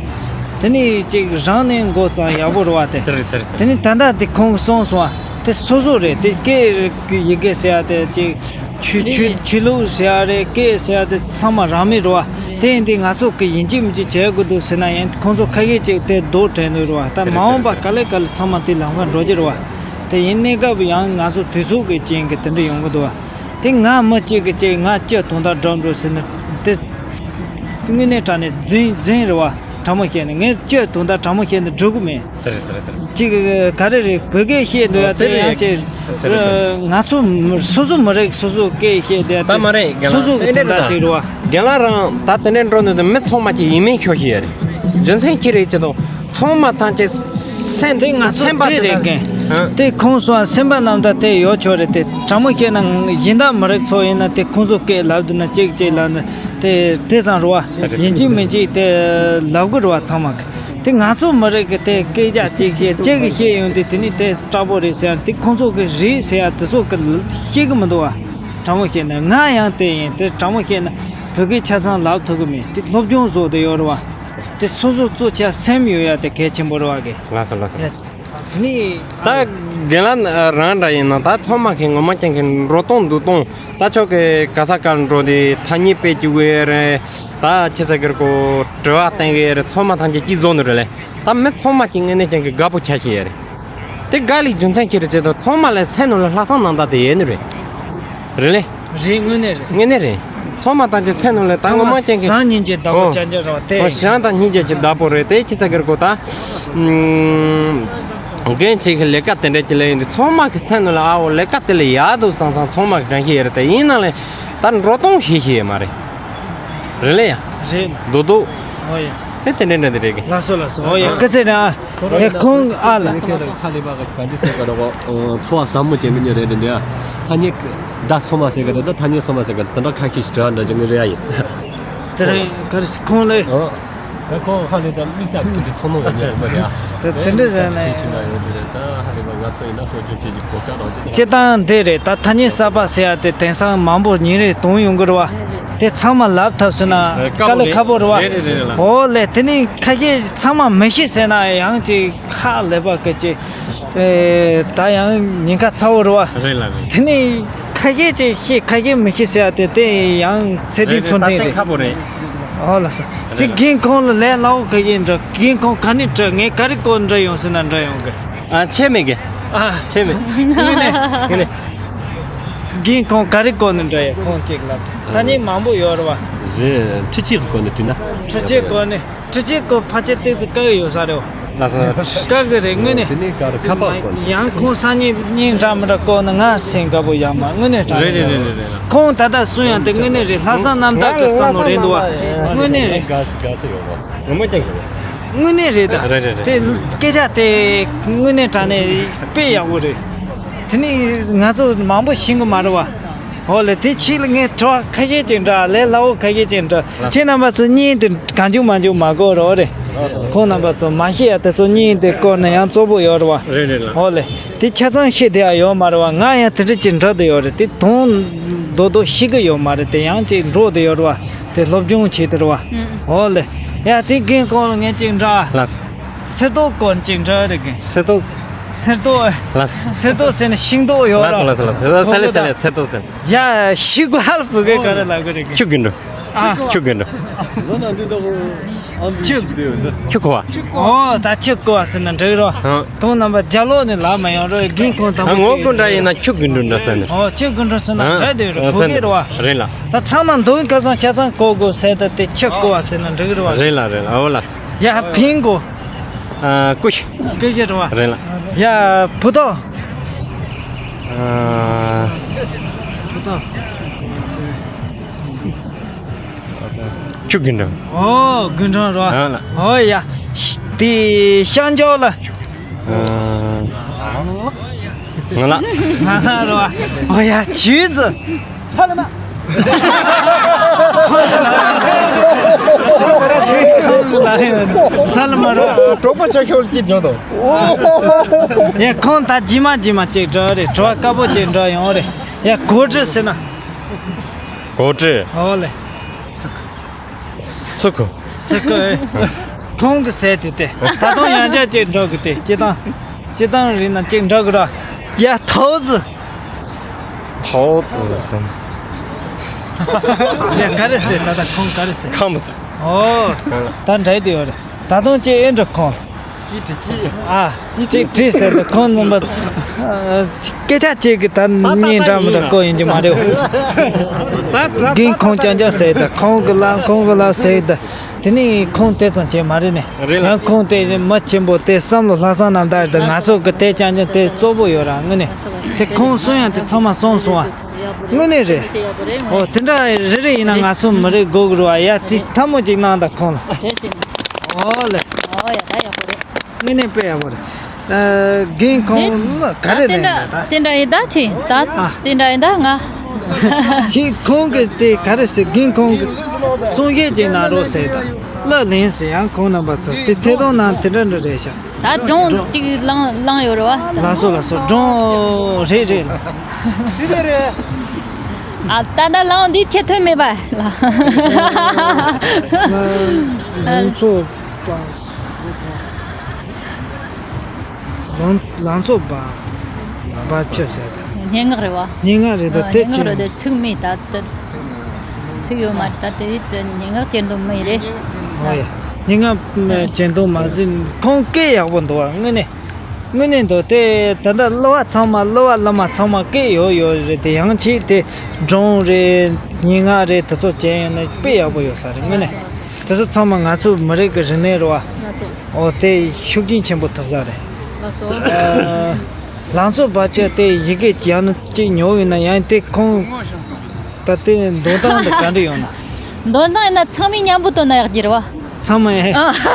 དེ་ནས་ཅིག་རང་ནས་འགོ་བརྩམས་ཡག་པོ་རེད་བ་དེ། དེ་རེད་དེ་རེད། དེ་ནས་ད་ལྟ་དེ་ཁོང་གིས་གསུངས་སོང་བ་དེ་སོ་སོ་རེད། དེ་སྐད་ཡི་གེ་ཟེར་ཡ་དེ་ཅིག་ཆོས་ཆོས་ཆོས་ལུགས་ཟེར་ཡ་རེད། སྐད་ཟེར་ཡ་དེ་ཚང་མ་རང་མོས་རེད་བ། དེ་ཡིན་དུས་ང་ཚོ་གི་ཡིན་གཅིག་མིན་གཅིག་བྱེད་དགོས་འདུག་ཟེར་ན་ཡང་ཁོང་ཚོ་ཁ་ཤས་ཅིག་དེ་རྡོག་དྲན་འདུག་རེད་བ། ད་མ་འོངས་པ་ག་ལེ་ག་ལེ་ཚང་མ་དེ་ལམ་ཁ་འགྲོ་རྒྱུ་རེད་བ། དེ་ཡིན་གནས་སྐབས་ཡང་ང་ཚོ་དུས་ཚོད་ཀྱི་རྐྱེན་གྱིས་དེ་འདྲ་ཡོང་གི་འདུག་བ། དེ་ང་མི་གཅིག་གིས་ཅིག་ང་སྤྱི་དོན་དག་སྒྲུབ་འགྲོ་ཟེར་ན་དེ་དངོས་གནས་དྲང་གནས་རྫུན་རྫུན་རེད་བ། དྲང་མོ་བཤད་ན་ངས་སྤྱི་དོན་དག་དྲང་མོ་བཤད་ན་སྒྲུབ་གི་མེད། དེ་རེད་དེ་རེད་དེ་རེད། ཅིག་ག་རེ་རེད། བོད་སྐད་བཤད་འདོད་ཡ་དེ་ཡང་ཅིག་ང་ཚོ་སོ་སོ་མི་རིགས་སོ་སོ་སྐད་བཤད་དེ་ད་མ་རེད། རྒན་སོ་ལགས་སོ་གི་དེ་འདྲ་དོན་དག་ཅིག་རེད་བ། རྒན་ལགས་རང་ད་དེ་འདྲ་འགྲོ་འདོད་དེ་མི་ཚང་མ་ཅིག་ཡིན་མིན་ཤོད་ཤེས་ཡ་རེད། རྒྱུ་མཚན་ཅི་རེད་ཅེ་དང་། ཚང་མ་ཐམས་ཅད་སེམས་དེ་ང་ཚོ་སེམས་པ་དེ་དེ་རེད་དང་གན། ཧ། དེ་ཁོང་སོང་སེམས་པ་རྣམ་དག་དེ་ཡོད་ཆོག་རེད། དེ་དྲང་མོ་བཤད་ན་གཞན་དག་མི་རིགས་ཚོ་ཡིན་ན་དེ་ཁོང་ཚོ་སྐད་ལབ་འདུག་ན་གཅིག་གཅིག་ལབ་ན་དེ་དེ་ཙམ་རེད་བ། ཡིན་གཅིག་མིན་གཅིག་དེ་ལབ་དགོས་རེད་བ་ཚང་མ་གི། དེ་ང་ཚོ་མི་རིགས་གི་དེ་སྐད་ཆ་གཅིག་བཤད་གཅིག་གི་བཤད་ཡོང་དུས་དེ་ནི་དེ་སྐྲག་པོ་རེད་ཟེར་ཡ་དེ་ཁོང་ཚོ་གི་རེད་ཟེར་ཡ་དེ་ཚོ་གི་ཤེས་གི་མི་འདུག་བ། དྲང་མོ་བཤད་ན་ང་ཡང་དེ་ཡིན། དེ་དྲང་མོ་བཤད་ན་བོད་སྐད་ཆ་ཚང་ལབ་ཐུབ་གི་མེད། དེ་སློབ་སྦྱོང་བཟོ་དེ་ཡོད་རེད་བ། དེ་སོ་སོ་གཙོ་ཆེ་སེམས་ཡོད་ཡ་དེ་གལ་ཆེན་པོ་རེད་བ་གི། ལགས་སོ་ལགས་སོ། ནི། ད་རྒན་ལགས་རང་འདྲ་ཡིན་ན་ད་ཚང་མ་གི་ངོ་མ་ཅན་གི་འགྲོ་སྟངས་འདུག་སྟངས་ད་ཆོག་གི། ག་ས་གར་འགྲོ་དེ་ཐ་སྙད་སྤེལ་བཅུག་གི་རེད། ད་ཁྱེད་ས་གིར་གོ་དྲི་བ་བསྟན་གི་རེད། ཚང་མ་ཐམས་ཅད་ཅི་བཟོ་ནི་རེད་ལེ། ད་མི་ཚང་མ་ཅིག་དངོས་གནས་ཅན་གི་དགའ་པོ་ཆགས་ཤེས་ཡ་རེད། དེ་དགའ་ལི་རྒྱུ་མཚན་ཁྱེད་རེད་ཅེ་ད་ཚང་མ་ལ་སེམས་ནང་ལ་ལྷག་བསམ་རྣམ་དག་དེ་ཡོད་ནི་རེད། རེད་ལེ། རེད། དངོས་གནས་རེད། དངོས་གནས་རེད། ཚང་མ་ཐམས་ཅད་སེམས་ནང་ལ་ད་ངོ་མ་ཅན་གི། སང་ཉིན་གྱི་བདག་པོ་ཨོ། ཅན་ཅན་རེད་བ་དེ། ཨོ་ཞང་དང་སྙིང་རྗེ་གི་བདག་པོ་རེད་དེ་ཁྱེད་ས་གིར་གོ་ད། ཨུམ། རྒན་ཆེ་གི་ལས་ཀ་དེ་འདྲ་ཅིག་ལས་ཡིན་དུས་ཚང་མ་གི་སེམས་ནང་ལ་ཨ་འོ་ལས་ཀ་དེ་ལས་ཡག་འདུག་བསམ་བསམ་ཚང་མ་གི་དྲན་ཤེས་ཡོད་རེད་དེ། ཡིན་ན་ལས་ད་འགྲོ་སྟངས་ཤེས་ཤེས་ཡོད་མ་རེད། རེད་ལེ་ཡ། རེད། འདུག་འདུག་ཨོ་ཡ། དེ་དེ་འདྲ་འདྲ་དེ་རེད་གི། ལགས་སོ་ལགས་སོ། ཨོ་ཡ། སྐུ་ཚེ་རིང་ཨ། ཁོང་ཨེ་ཁོང་ཨ་ལ། ལགས་སོ་ལགས་སོ། ཧ་ལས་པ་ག་ག་འདྲ་ཟེར་ག་རེ་གོ། འཚོ་བ་ཟབ་མོ་བྱེད་མི་ཉན་རེད་དེ་འདྲ། ཐ་སྙད་ད་སོ་མ་ཟེར་ག་རེ་ད་ཐ་སྙད་སོ་མ་ཟེར་ག་རེ་ད་འདྲ་ཁ་ཤས་ཤིག་དྲི་བ་འདྲ་བྱེད་ངེས་རེད་ཡ་ཡིན། དེ་རིང་ག་རེ་ཁོང་ལ། ཨོ། ད་ཁོང་ཧ་ལས་ད་མི་ས་ཁུལ་དུ་ཚོང་མ་ཡོད་ཉན་རེད་མ་རེད་ཨ། དེ་དེ་འདྲ་ཟེར་ན་ཡིན། ཁྱེད་ཀྱི་ན་ཡོད་རེད་ད་ཧ་ལས་པ་ང་ཚོ་ཡིན་ན་ཧོ་ཅུ་ཁྱེད་ཀྱི་གོ་སྐབས་རང་བྱེད། སྤྱི་བཏང་འདི་རེད་ད། ཐ་སྙད་གསར་པ་ཟེར་ཡ་དེ་དེང་སང་མང་པོ་ཉིན་རེ་གཏོང་ཡོང་གི་རེད་བ། དེ་ཚང་མ་ལབ་ཐབས་ཟེར་ན་དཀའ་ལས་ཁག་པོ་རེད་བ། རེད་རེད་རེད་ལགས། འོ་ལེ་དེ་ནི་ཁ་ཤས་ཚང་མ་མི་ཤེས་ཟེར་ན་ཡང་ཅིག་ཧ་ལས་པ་གི་ཅིག་ཨེ་ད་ཡང་ཉེན་ཁ་ཚ་བོ་རེད་བ། རེད་ལགས་རེད། དེ་ནི་ཁ་ཤས་ཅིག་ཤེས་ཁ་ཤས་མི་ཤེས་ཟེར་ཡ་དེ་དེ་ཡང་ཚད་ལྡན་ཚོད་ལྡན་རེད། ཁག་པོ་རེད། ཨོ་ལགས་སོ། དེ་རྒན་ཁོང་ལ་ལས་སླ་བོ་ག་ཡིན་འདྲ། རྒན་ཁོང་ག་ནས་དྲི་ངས་ག་རེ་གོ་འདྲ་ཡོང་ཟེར་ན་འདྲ་ཡོང་གི། ཨ་ཆད་མེད་གི། ཨ་ཆད་མེད། ངས་ནས་ངས་ནས། རྒན་ཁོང་ག་རེ་གོ་ནས་འདྲ་ཡ་ཁོང་གཅིག་ལབ་དེ། ད་ནི་མང་པོ་ཡོད་རེད་བ། རེད། འཕྲུལ་ཆས་ཀྱི་སྐོར་ནས་དྲིས་ན། འཕྲུལ་ཆས་སྐོར་ནས། འཕྲུལ་ཆས་སྐོར་ཕལ་ཆེར་ཏོག་ཙམ་དཀའ་གི་ཡོད་ས་རེད། ལགས་སོ། དཀའ་གི་རེད་དངོས་གནས། དེ་ནས་ག་རེ་ཁ་པར་བསྐོར་ནས། ཡང་ཁོང་སང་ཉིན་གཉིས་འདྲ་མི་འདྲ་བསྐོར་ན་ང་སེམས་དགའ་པོ་ཡོད་མ་དངོས་གནས་དྲང་། རེད་རེད་རེད་རེད་རེད། ཁོང་ད་ལྟ་གསུང་ཡང་དེ་དངོས་གནས་རེད། ལྷག་བསམ་རྣམ་དག་གི་བསམ་བློ་རེད་འདུག་བ། དངོས་གནས་རེད། དགའ་སི་དགའ་སི་ཡོད་པ་ངོ་མ་ཀྱང་གི་རེད། དངོས་གནས་རེད་ད། རེད་རེད་རེད། དེ་སྐད་ཆ་དེ་དངོས་གནས་དྲང་གནས་དཔེ་ཡག་པོ་རེད། དེ་ནས་ང་ཚོ་མང་པོ་ཤེས་གི་མ་རེད་བ། འོ་ལེ་དེ་ཕྱིས་ལ་ངས་དྲི་བ་ཁ་ཤས་ཅིག་འདྲ་ལས་སླ་བོ་ཁ་ཤས་ཅིག་འདྲ། ཁྱེད་རྣམ་པ་ཚོ་གཉིས་དེ་གང་བྱུང་མང་བྱུང་མ་གོ་རོགས་རེད། ཁོང་རྣམ་པ་ཚོ་མ་ཤེས་ཡ་དེ་ཚོ་གཉིས་དེ་སྐོར་ནས་ཡང་གཙོ་བོ་ཡོད་རེད་བ། རེད་རེད་ལགས། འོ་ལེ་དེ་ཆ་ཚང་ཤེས་བསྡད་ཡ་ཡོད་མ་རེད་བ། ང་ཡང་དེ་འདྲ་ཅིག་འདྲ་དེ་ཡོད་རེད། དེ་དོན་རྡོག་རྡོག་ཤེས་གི་ཡོད་མ་རེད། དེ་ཡང་ཅིག་འགྲོ་དེ་ཡོད་རེད་བ། དེ་སློབ་སྦྱོང་བྱེད་དེ་རེད་བ། འོ་ལེ་ཡ་དེ་རྒན་ཁོང་ལ་ངས་ཅིག་འདྲ། ལགས་སོ། གསེར་མདོག་སྐོར་ཅིག་འདྲ་རེད་རྒན། གསེར་མདོག་གསེར་མདོག་ཨེ། ལགས་སོ། གསེར་མདོག་ཟེར་ན་ཤིང་ཏོག་ཡོད་ར། ལགས་སོ་ལགས་སོ་ལགས་སོ། ལགས་སོ་ལགས་སོ། ལགས་སོ། གསེར་མདོག་ཟེར་ན་གསེར་མདོག་ཟེར། ཡ་ཤི་གུ་ཧལ་བུ་གེ་ག་རེ་ལ་གུ་རེ་གི། ཆུ་དགུན་འགྲོ། ཨ། ཆུ་དགུན་འགྲོ། ཆུ། ཆུ་ཁོ་བ། ཨོ་ད་ཆུ་ཀོ་བ་ཟེར་ན་འགྲིག་རོ། ཨ། དུང་རྣམ་པ་རྒྱ་ལོག་ནས་ལ་མ་ཡོང་རོ་རྒན་ཁོང་དང་པོ། ངོ་ཀུ་འདྲ་ཡིན་ན་ཆུ་དགུན་འགྲོ་འདྲ་ཟེར་ནས། ཨོ་ཆུ་དགུན་འགྲོ་ཟེར་ན་འདྲ་དེ་རོ་བུ་གེ་རོ་བ། རེད་ལ། ད་ཚང་མ་མདོ་ཁ་སང་ཆ་ཚང་ཀོ་ཀོ་ཟེར་ད་དེ་ཆུ་ཀོ་བ་ཟེར་ན་འགྲིག་རོ་བ། རེད་ལ་རེད་ལ། ཨོ་ལ། ཡ་ཕིང་གོ། ཨ། ཀུ་ཤི། ཀུ་ཤི་རེད་བ། རེད་ལ། ཡ་བུ་ཏོ། ཨ། བུ་ཏོ། ཆུ་དགུན་འགྲོ། ཨོ་དགུན་འགྲོ་རོ། ཨ་ལ། ཨོ་ཡ། དེ་ཤང་ཇོ་ལ། ཨ། ང་ལ། ང་ལ་རོ། ཨོ་ཡ་ཆུ་ཙི། ཚ་ལ་མ། ཚ་ལ་མ་རོ། གྲོགས་པོ་ཆ་ཤོར་གྱི་བྱུང་དོ། ཡ་ཁོང་ད་ཇི་མ་ཇི་མ་ཅིག་འགྲོ་རེད། བྲོ་བ་དཀར་པོ་ཅིག་འགྲོ་ཡོང་རེད། ཡ་གོ་དྲི་ཟེར་ན། གོ་དྲི། ཨོ་ལེ། སུ་ཁོ། སུ་ཁོ། ཁོང་གི་ཟས་དེ་དེ་ད་དུང་ཡང་བསྐྱར་ཅིག་འགྲོ་གི་དེ་སྤྱི་བཏང་། སྤྱི་བཏང་རིག་ན་ཅིག་འགྲོ་གི་ར། ཡ་ཐའོ་ཙི། ཐའོ་ཙི་ཟེར་ན། ཡ་ག་རེ་ཟེར་ད་ལྟ་ཁོང་ག་རེ་ཟེར། ཁམས། ཨོ། ད་འདྲ་དེ་ཡོད་རེད། ད་དུང་ཅིག་ཨེ་འགྲོ་ཁོང་། ཅིག་དྲི་ཅིག་ཨ། ཅིག་དྲི་ཟེར་ཏེ་ཁོང་རྣམ་པ། སྐད་ཆ་གཅིག་གི་ད་གཉིས་འདྲ་མི་འདྲ་བསྐོ་ཡིན་གྱི་མ་རེད། རྒན་ཁོང་ཅང་ཅང་ཟེར་ད་ཁོང་གི་ལ་ཁོང་གི་ལ་ཟེར་ད། དེ་ནས་ཁོང་དེ་ཙམ་བྱས་མ་རེད་ནས། རེད་ལ། ཡང་ཁོང་དེ་མི་ཆེན་པོ་དེ་བསམ་བློ་ལྷག་བསམ་རྣམ་དག་རེད། ང་ཚོ་གི་དེ་ཅང་ཅང་དེ་གཙོ་བོ་ཡོད་ར་དངོས་གནས། དེ་ཁོང་གསུང་ཡང་དེ་ཚང་མ་གསུང་སོང་བ། དངོས་གནས་རེད། ཨོ་དེ་འདྲ་རེ་རེ་ཡིན་ན་ང་ཚོ་མི་རེ་དགོས་གི་རེད་བ། ཡ་དེ་ཐལ་མོ་ཅིག་གནང་ད་ཁོང་ལ། ཨོ་ལེ། ཨོ་ཡ་ད་ཡག་པོ་རེད། དངོས་གནས་དཔེ་ཡག་པོ་རེད། ཨ། རྒན་ཁོང་ལ་ག་རེ་ལན་ཡོད་ད། དེ་འདྲ་ཡིན་ད་ཁྱེད་ད། ཨ། དེ་འདྲ་ཡིན་ད་ང་། ཁྱེད་ཁོང་གི་དེ་ག་རེ་ཟེར། རྒན་ཁོང་གི་གསུང་བཤད་ཅིག་གནང་རོགས་ཟེར་ད། ལ་ལན་ཟེར་ཡང་ཁོང་རྣམ་པ་ཚོ་དེ་ཐད་གཏོང་ནང་དེ་འདྲ་འདྲ་རེད་ཤག་ད་སྒྲུང་གཅིག་བླངས་བླངས་ཡོད་རེད་བ། ལགས་སོ་ལགས་སོ། སྒྲུང་རེད་རེད། ཨ་ད་ད་ལའང་འདི་ཁྱེད་ཐོན་མེད་པ་ལ། ལང་ཚོ་པ། ལང་ལང་ཚོ་པ། བ་ཆི་ཟེར་ད། སྙན་ངག་རེད་བ། སྙན་ངག་རེད་ད། ཨ། དེ་སྙན་ངག་ཅི་རེད་དེ་ཚིག་མེད་ད་དེ། ཚིག་ཡོད་མ་རེད་ད་དེ་དེ་སྙན་ངག་ཅན་དུ་མི་རེད། ཨོ་ཡ། སྙན་ངག་ཅན་དུ་མ་ཟིན་ཁོང་སྐད་ཡག་པོ་འདུག་བ་དངོས་གནས། དངོས་གནས་འདུག་དེ་ད་ལྟ་གླུ་བ་ཚང་མ་གླུ་བ་གླུ་མ་ཚང་མ་སྐད་ཡོད་ཡོད་རེད། དེ་ཡང་ཅིག་དེ་སྒྲུང་རེད། སྙན་ངག་རེད། དེ་ཚོ་བྱས་ཡོང་ན་དཔེ་ཡག་པོ་ཡོད་ས་རེད་དངོས་གནས། དེ་ཚོ་ཚང་མ་ང་ཚོའི་མི་རིགས་ཀྱི་རིག་གནས་རེད་བ། ལགས་སོ། ཨོ་དེ་ཤུགས་རྐྱེན་ཆེན་པོ་ཐེབས་ས་རེད། ལགས་སོ། ཨ། ལང་ཚོ་བ་ཅོ་དེ་ཡི་གེ་ཡང་ན་ཅིག་ཉོ་ཡོད་ན་ཡང་དེ་ཁོང་ད་དེ་འདོན་སྟངས་དེ་ག་འདྲ་ཡོང་ན། འདོན་སྟངས་ཡིན་ན་ཚང་མས་མཉམ་པོ་བཏོན་ན་ཡག་གི་རེད་བ། ཚང་མ་ཨེ། ཨ།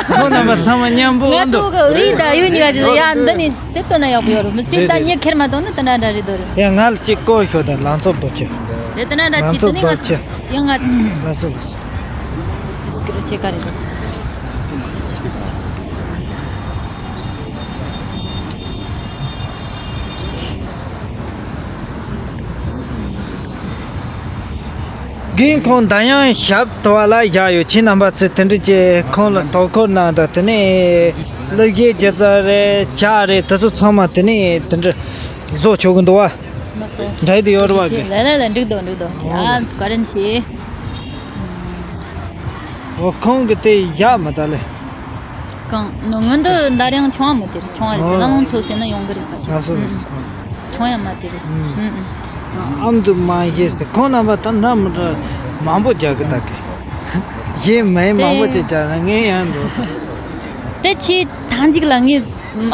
ཁོང་རྣམ་པ་ཚང་མ་མཉམ་པོ་ང་འདུག་ཚོ་གི་ཡི་ད་ཡུ་ཉི་ག་ཅི་ཡ་འདི་ནི་དེ་བཏོན་ན་ཡག་པོ་ཡོད་རེད། མི་ཚེ་ད་རེད་རེད། ཉེ་ཁེར་མ་གཏོང་ན་དེ་འདྲ་འདྲ་རེད་དོ་རེད། ཡ་ང་ལ་ཅིག་བསྐོར་ཤོག་དང་ལང་ཚོ་བ་ཅོ། དེ་དེ་འདྲ་འདྲ་ཅིག་དེ་ནི་ང་ཡང་ང་། ལགས་སོ་ལགས་སོ། ཅིག་ཀི་རེ་ཆེ་ག་རེད་དོ། རྒན་ཁོང་ད་ཡང་ཞབས་ཐོ་བ་ལ་བཞག་ཡོད། ཁྱེད་རྣམ་པ་ཚོས་དེ་འདྲ་ཅིག་ཁོང་ལ་དོ་ཁུར་གནང་དང་། དེ་ནས་གླུ་གཞས་སྒྱུ་རྩལ་རེད། ཇ་རེད། དེ་ཚོ་ཚང་མ་དེ་ནས་དེ་འདྲ་བཟོ་ཆོག་གི་འདུག་བ། ལགས་སོ། འདྲ་ཡི་དེ་ཡོད་རེད་བ། ལ་ལ་ལ་འགྲིག་འདུག་འགྲིག་འདུག་ཨོ་ཡ་བཀའ་དྲིན་ཆེ། ཨོ་ཁོང་གི་དེ་ཡག་མ་ད་ལེ། གང་ནོ་ངན་དུ་འདར་ཡང་ཆུང་བ་མོ་དེ་རེད། ཆུང་བ་རེད། ཨོ། ལང་ཚོ་ཟེར་ན་ཡོང་གི་རེད་ད། ལགས་སོ་ལགས་སོ། ཆུང་ཡང་མ་དེ་རེད། ཨུམ། ཨུམ་ཨུམ། ཨམ་དུ་མ་ཡེ་སི་ཁོང་རྣམ་པ་ད་འདྲ་མི་འདྲ་མང་པོ་རྒྱག་གི་ད་གི། ཡེ་མེད་མང་པོ་ཅིག་རྒྱག་ན་ངས་ཡང་འགྲོ། དེ་ཆེས་མཐའ་མཇུག་ལ་ངས་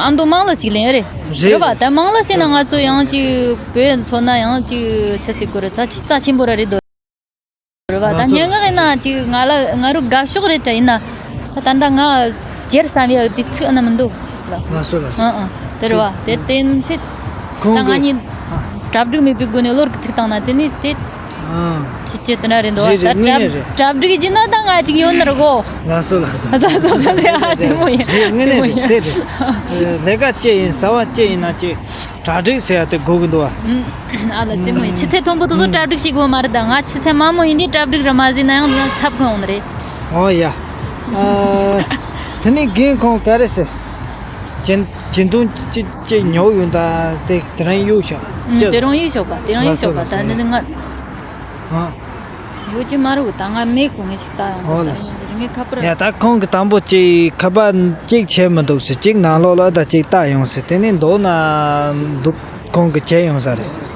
ཨ་མདོ་དམངས་གླུ་ཅིག་ལེན་རེད། རེད། རེད་པ། ད་དམངས་གླུ་ཟེར་ན་ང་ཚོ་ཡང་ཅིག་བོད་མཚོན་ན་ཡང་ཅིག་ཆི་ཟེར་དགོས་རེད། ད་ཆེས་རྩ་ཆེན་པོ་ར་རེད་དོ། རེད་པ། ད་ལགས་སོ། སྙན་ངག་ཡིན་ན་ཅིག་ང་ལ་ང་རུ་དགའ་ཕྱོགས་རེད་དྲ། ཡིན་ན་ད་ད་ལྟ་ང་སྒེར་བསམ་ཡག་དེ་ཚིག་ཨ་ན་མི་འདུག་ལ། ལགས་སོ། ལགས་སོ། ཨང་ཨང་། དེ་རེད་པ། དེ་དེ་ཚེ་ཁོང་ད་ང་གིས་གཉིས་ཨ། གྲ་སྒྲིག་མེད་པའི་སྒོ་ནས་བློར་གི་ཐུག་བཏང་ན་དེ་ནི་དེ་ཨང་། ཁྱེད་ཀྱི་དེ་འདྲ་རེད་འདུག་རེད། ད་རེད། དངོས་གྲ་གནས་རེད། གྲ་སྒྲིག་བགྱིས་ན་ད་ང་ཅིག་ཡོད་ནི་རེད་གོ། ལགས་སོ། ལགས་སོ། ལགས་སོ། ལགས་སོ། ཨ་ཙི་མོ་ཡིན། རེད། དངོས་གནས་རེད། དེ་རེད། ལས་ཀ་ཅི་ཡིན། བྱ་བ་ཅི་ཡིན་ན་ཅིག་གྲ་སྒྲིག་ཟེར་ཡ་དེ་དགོས་ཀྱི་འདུག་བ། ཨ་ལ་ཙི་མོ་ཡིན། ཆུ་ཚོད་མཐོན་པོ་དེ་ཚོ་གྲ་སྒྲིག་བྱེད་དགོས་མ་རེད། ད་ང་ཆུ་ཚོད་དམའ་མོ་ཡིན་དུས་གྲ་སྒྲིག་ར་མ་བྱས་ན་ཡང་ཚབ་ཁོ་ཡོང་ནི་རེད། ཨོ་ཡ། ཨ། དེ་ནས་རྒན་ཁོང་ག་རེ་ཟེར། སྦྱིན་སྦྱིན་གཏོང་ཅི་ཅི་ཉོ་ཡོང་ད་དེ་དེ་རང་གཡུག་ཤོག་ཨུམ། ཅི། དེ་རང་གཡུག་ཤོག་པ། དེ་རང་གཡུག་ཤོག་པ། ལགས་སོ། ད་ནི་ང་ཨ། ཡོད་ཀྱི་མ་རེད། ད་ང་མེད་གོ། ངས་ཅིག་ལྟ་ཡོང་། ཨོ་ད་ལགས་སོ། ངས་ཁ་པར། ཡ། ད་ཁོང་གི་དང་པོ་ཅིག་ཁ་པར་གཅིག་བྱས་མི་འདུག་ཟེར། གཅིག་ནང་ལོགས་ལ་ད་གཅིག་བལྟ་ཡོང་ཟེར། དེ་ནས་མདོར་ན་འདུག་ཁོང་གི་བྱས་ཡོང་ས་རེད།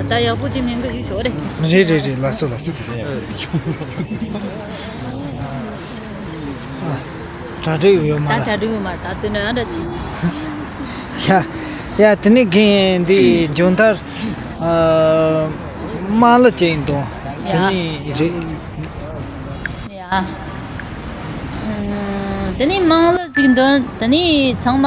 ད་ཡག་པོ་ཅིག་མིན་གི་ཞིག་ཤོག་རེད། རེད་རེད་རེད། ལགས་སོ་ལགས་སོ། ཨ། གྲ་སྒྲིག་ཡོད་མ་ད་རེད། གྲ་སྒྲིག་ཡོད་མ་རེད། ད་དེ་འདྲ་འདྲ་ཅིག་ཡ་ཡ། དེ་ནས་རྒན་འདི་མཇུག་མཐར། ཨ། དམངས་གླུ་ཅིག་འདོན། ཡ། དེ་ནས་རེད། ཡ། ཨུམ། དེ་ནས་དམངས་གླུ་ཅིག་འདོན། དེ་ནས་ཚང་མ་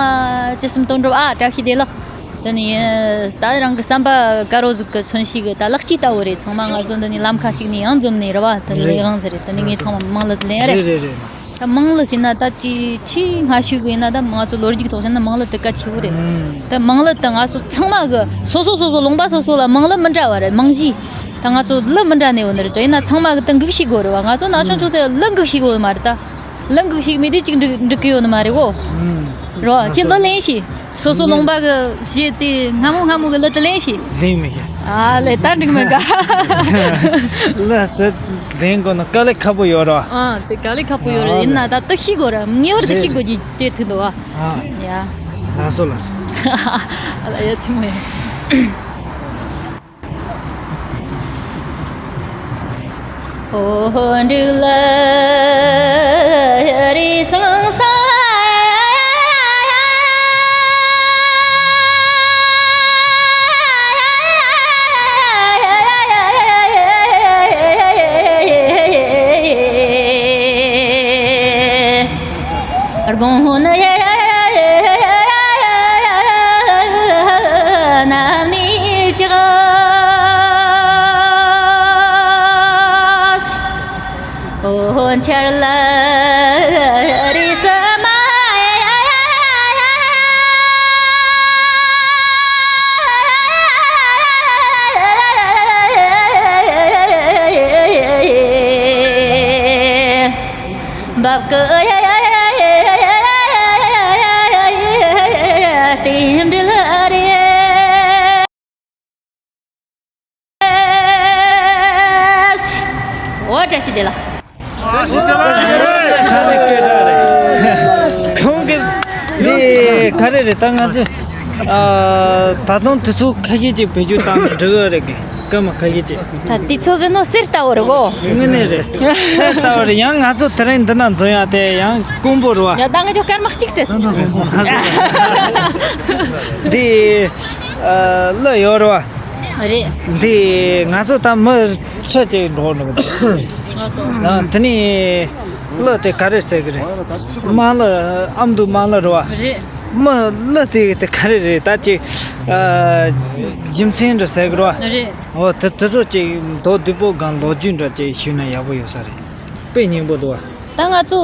ཅི་སུམ་སྟོན་འགྲོ། ཨ། བཀྲ་ཤིས་བདེ་ལེགས། དེ་ནས་ད་རང་གི་བསམ་པ་དཀར་པོ་ཟིག་གི་མཚོན་བྱེད་གི་ད་ལག་སྐྱེས་ལྟ་བུ་རེད། ཚང་མ་ང་ཚོ་འདི་ནས་ལམ་ཁ་གཅིག་ནས་ཡང་འཛོམས་ནས་རེད་པ། དེ་ལས་རེད། དབང་ཟེར་རེད། དེ་ནས་ངས་ཚང་མ་དམངས་གླུ་ཟིག་ལེན་རེད། རེད་རེད་རེད། ད་དམངས་གླུ་ཟེར་ན་ད་ཅི་ཆེས་སྔ་ཤོས་གི་ཡིན་ན་ད་ང་ཚོ་ལོ་རྒྱུས་ཐོག་བཤད་ན་དམངས་གླུ་དེ་གལ་ཆེ་བོ་རེད། ཨང་། ད་དམངས་གླུ་དེ་ང་ཚོ་ཚང་མ་གི་སོ་སོ་སོ་སོ་ལུང་པ་སོ་སོ་ལ་དམངས་གླུ་མི་འདྲ་བ་རེད། རྨང་གཞི། ད་ང་ཚོ་གླུ་མི་འདྲ་ནས་ཡོད་ནི་རེད། དེ་ཡིན་ན་ཚང་མ་གི་ད་འགུག་ཤེས་དགོས་རེད་པ། ང་ཚོ་ན་ཆུང་ཆུང་དེ་གླུ་འགུག་ཤེས་དགོས་མ་རེད་ད། གླུ་འགུག་ཤེས་མེད་དུས་གཅིག་འགྲིག་འགྲིག་གི་ཡོད་ནི་མ་རེད་གོ། ཨང་། རོ། ཨ། ཁྱེད་གླུ་ལེན་ཤེས། སོ་སོ་ལུང་པ་གི་གཞས་དེ་སྔ་མོ་སྔ་མོ་གི་གླུ་དེ་ལེན་ཤེས། ལེན་མི་ཤེས། ཨ་ལེ། ད་འགྲིག་མེད་ག་གླུ་དེ་ལེན་དགོས་ན་དཀའ་ལས་ཁག་པོ་ཡོད་རེད་པ། ཨ། དེ་དཀའ་ལས་ཁག་པོ་ཡོད་རེད། ཨ་ཡིན་ན་ད་དེ་ཤེས་དགོས་རེད། ངེས་པར་དུ་ཤེས་དགོས་ཀྱི་དེ་ཐུག་འདུག་པ། ཨ། ཡ། ལགས་སོ་ལགས་སོ། ཨ་ལ་ཡ་ཙི་མོ་ཡ། འོ། བཀྲ་ཤིས་བདེ་ལེགས། ཁོང་གིས་འདི་ག་རེ་རེད། ད་ང་ཚོས། ཨ། ད་དུང་དུས་ཚོད་ཁ་ཤས་ཅིག་བེད་སྤྱོད་བཏང་ན་འགྲིག་གི་རེད། སྐར་མ་ཁ་ཤས་ཅིག་ད་དུས་ཚོད་ཟེར་ནོ་གསེར་ལྟ་བུ་རེད་གོ། དངོས་གནས་རེད། གསེར་ལྟ་བུ་རེད། ཡང་ང་ཚོ་དེ་རིང་འདི་ན་འཛོམས་ཡ་དེ་ཡང་དཀོན་པོ་རེད་པ། ཡ། ད་ང་ཚོ་སྐར་མ་གཅིག་སྤྲད། འདི། ཨ། གླུ་ཡོད་རེད་པ། རེད། འདི་ང་ཚོ་ད་མི་ཁྲི་གཅིག་འགྲོ་འགྲོ་གི་འདུག་ལགས་སོ། ཨ། དེ་ནས་གླུ་དེ་ག་རེ་ཟེར་གི་རེད། དམངས་གླུ། ཨ་མདོའི་དམངས་གླུ་རེད་པ། རེད། མི་གླུ་དེ་དེ་ག་རེ་རེད། ད་ཅིག་ཨ། རྒྱུ་མཚན་འདྲ་ཟེར་གི་རེད་པ། རེད། འོ། དེ་དེ་ཚོ་ཅིག་མདོར་བསྡུས་པོ་གང་ལོ་རྒྱུས་འདྲ་ཅིག་ཞུས་ན་ཡག་པོ་ཡོད་ས་རེད། དཔེ་སྙིང་པོ་འདུག་པ། ད་ང་ཚོ་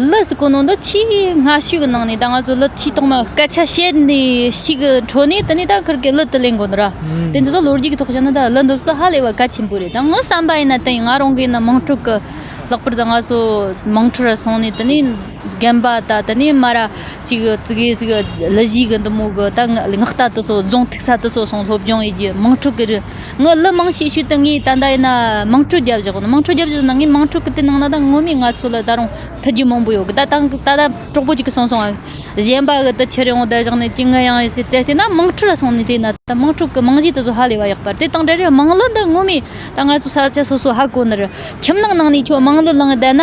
གླུ་ཟེར་གོ་ནོ་འདི་ཆེས་སྔ་ཤོས་ཀྱི་ནང་ནས། ད་ང་ཚོ་གླུ་ཆེས་ཐོག་མ་སྐད་ཆ་བཤད་ནས་ཤིག་གི་འཕྲོ་ནས་དེ་ནས་ད་ཁིར་གི་གླུ་དེ་ལེན་གོ་ནི་ར། ཨུམ། དེ་ཚོ་ལོ་རྒྱུས་ཀྱི་ཐོག་བཤད་ན་ད་གླུ་འདི་ཚོ་ད་ཧ་ལས་པ་གལ་ཆེན་པོ་རེད། ད་ངའི་བསམ་པ་ཡིན་ན་དེ་ང་རང་གི་ཡིན་ན་དམངས་ཁྲོད་ཀྱི། ལྷག་པར་དུ་ང་ཚོ་དམངས་ཁྲོད་ར་སོང་ནས་དེ་ནས་ རྒན་པ་ད་དེ་ནས་མ་ར་ཅིག་ཙི་གེ་ཙི་གེ་གླུ་གཞས་གི་འདི་མོ་གི་ད་ང་ངག་རྟ་དུ་སོ་རྫོང་ཐུག་ས་དུ་སོ་སོང་སློབ་སྦྱོང་ཡེད་རྒྱུ་དམངས་ཁྲོད་གི་རི་ང་གླུ་མང་ཤེས་ཤོས་དུ་ངས་ད་ད་ཡིན་ན་དམངས་ཁྲོད་རྒྱབ་བཞག་ནི་དམངས་ཁྲོད་རྒྱབ་བཞག་ན་ངས་དམངས་ཁྲོད་གི་དེ་ནང་ན་ད་ངོ་མས་ང་ཚོ་ལ་ད་རུང་ཐུག་རྒྱུ་མང་པོ་ཡོད་གི་ད་ད་ད་ད་གྲོགས་པོ་ཅིག་གི་སོང་སོང་ཨ། གཞན་པ་གི་དུ་ཁྱེར་ཡོང་བསྡད་བཞག་ནས་ཅི་ངུ་ཡང་ཡོད་ཟེར་དེ་བལྟས་ན་དམངས་ཁྲོད་ལ་སོང་ནས་བལྟས་ན་ད་དམངས་ཁྲོད་ཀྱི་རྨང་གཞི་དེ་ཚོ་ཧ་ལས་པ་ཡག་པ་རེད། དེ་དང་འབྲེལ་བའི་དམངས་གླུ་འདི་ངོ་མས་ད་ང་ཚོ་ས་ཆ་སོ་སོ་ཧ་གོ་ནི་རེད། ཁྱིམ་ནང་ནང་ནས་ཁྱོད་དམངས་གླུ་བླངས་བསྡད་ན་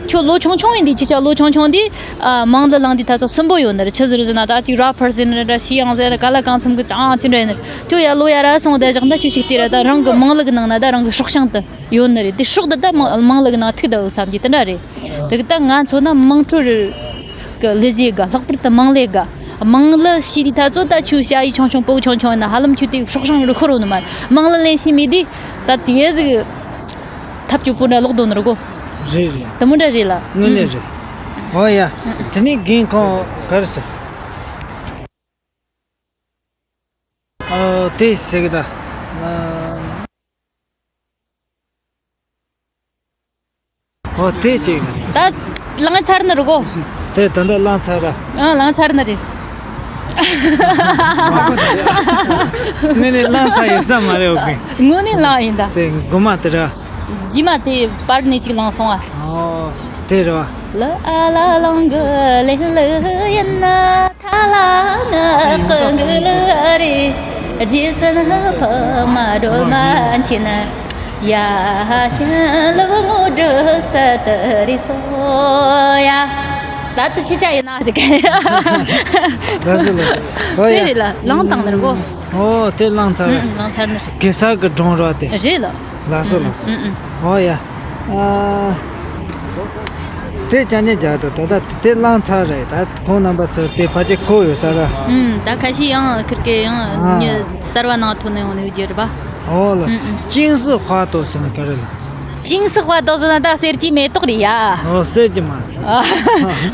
ཁྱོད་ལོ་ཆུང་ཆུང་ཡིན་དུས་ཅི་ཆ་ལོ་ཆུང་ཆུང་དེ་ཨ་དམངས་གླུ་བླངས་དུས་ད་ཚོ་སུན་པོ་ཡོད་ནི་རེད། ཆི་ཟེར་ཟེར་ན་ད་ཅིག་ར་ཕར་ཟེར་ནི་རེད། ཞི་ཡང་ཟེར་ན་ག་ལ་གང་འཚམ་གི་ཅང་ཅི་འདྲ་ཡིན་ནི་རེད། ཁྱོད་ཡར་ལོ་ཡར་ར་སོང་བསྡད་བཞག་ན་ཁྱོད་ཅིག་བལྟས་ར་ད་རང་གི་དམངས་གླུ་གི་ནང་ན་ད་རང་གི་སྲོག་ཤིང་དུ་ཡོད་ནི་རེད། དེ་སྲོག་འདི་ད་དམངས་དམངས་གླུ་གི་ནང་ཐུག་བསྡད་ཡོད་བསམ་གྱི་དེ་འདྲ་རེད། དེ་གི་ད་ང་མཚོན་ན་དམངས་ཁྲོད་གི་གླུ་གཞས་དགའ། ལྷག་པར་དུ་དམངས་གླུ་དགའ། དམངས་གླུ་ཤེས་དུས་ད་ཚོ་ད་ཁྱོད་ཞ་ཡི་ཆུང་ཆུང་སྤོ་ཆུང་ཆུང་ཡིན་ན་ཧ་ལམ་ཁྱོད་དེ་སྲོག་ཤིང་རུ་ཤོར་ཡོད་ནི་མ་རེད། དམངས་གླུ་ལེན་ཤེས་མེད་དུས་ད་ཅི་ཡེ་ཟིག་ཐབས་སྐྱོ་པོ་འདྲ་ལོག་འདོད་ནི་རེད་གོ། རེད་རེད། དེ་མོ་འདྲ་རེད་ལ། དངོས་གནས་རེད། ཨོ་ཡ། དེ་ནས་རྒན་ཁོང་ག་རེ་ཟེར། ཨོ་དེ་ཟེར་གི་ད། ཨོ་དེ་ཅིག་ནི། ད་ལངས་ཚར་ནི་རེད་གོ། དེ་ད་ལྟ་ལངས་ཚར་ར། ཨ་ལངས་ཚར་ནི་རེད། དངོས་གནས་ལངས་ཚར་ཡོད་ས་མ་རེད་འོ་གི། དངོས་གནས་ལངས་ཡིན་ད། དེ་མགོ་མ་དེ་ར། རྗེས་མ་དེ་པར་ནས་ཅིག་ལངས་སོང་ཨ། ཨོ་དེ་ར། ལ་ཨ་ལ་ལང་གི་ལེན་ལི་ཡིན་ན། ཐ་ལ་ང་ཀུན་གི་ལ་རེ། རྗེས་ཟིན་ཕ་མ་འགྲོ་མ་ཕྱིན། ཡ་ཤན་ལུ་ངོ་འགྲོ་ཚ་ཏི་རི་སོ་ཡ། ད་དུ་ཅི་ཆ་ཡིན་ན་ཟིག་ལ་ཟི་ལ་ཟི། ཨོ་ཡ། དེ་རེད་ལ་ལངས་བཏང་ནི་རེད་གོ། ཨོ་དེ་ལངས་ཚར། ཨུ་ཨུ་ལངས་ཚར་ནི་རེད། གེ་སར་གི་སྒྲུང་ར་དེ། རེད་ལ། ལགས་སོ་ལགས་སོ། ཨུ་ཨུ། ཨོ་ཡ། ཨ། དེ་ཅང་ཅང་རྒྱག་ཏུ་ད་ལྟ་དེ་བླངས་ཚར་རེད། ད་ཁོང་རྣམ་པ་ཚོ་དེ་ཕལ་ཆེར་གོ་ཡོད་ས་ར། ཨུམ། ད་ཁ་ཤས་ཡང་ཁིར་ཀེ་ཡང་ཨ། མྱི་གསར་བ་ནང་ཐོན་ནས་ཡོང་ནས་ཡོད་རྒྱུ་རེད་པ། ཨོ་ལགས་སོ། ཨུམ་ཨུམ། ཅིང་སི་ཧྭ་ཏོ་ཟེར་ན་ག་རེ་ལ། ཅིང་སི་ཧྭ་ཏོ་ཟེར་ན་ད་གསེར་གྱི་མེ་ཏོག་རེད་ཡ། ཨོ་གསེར་གྱི་མ། ཨ།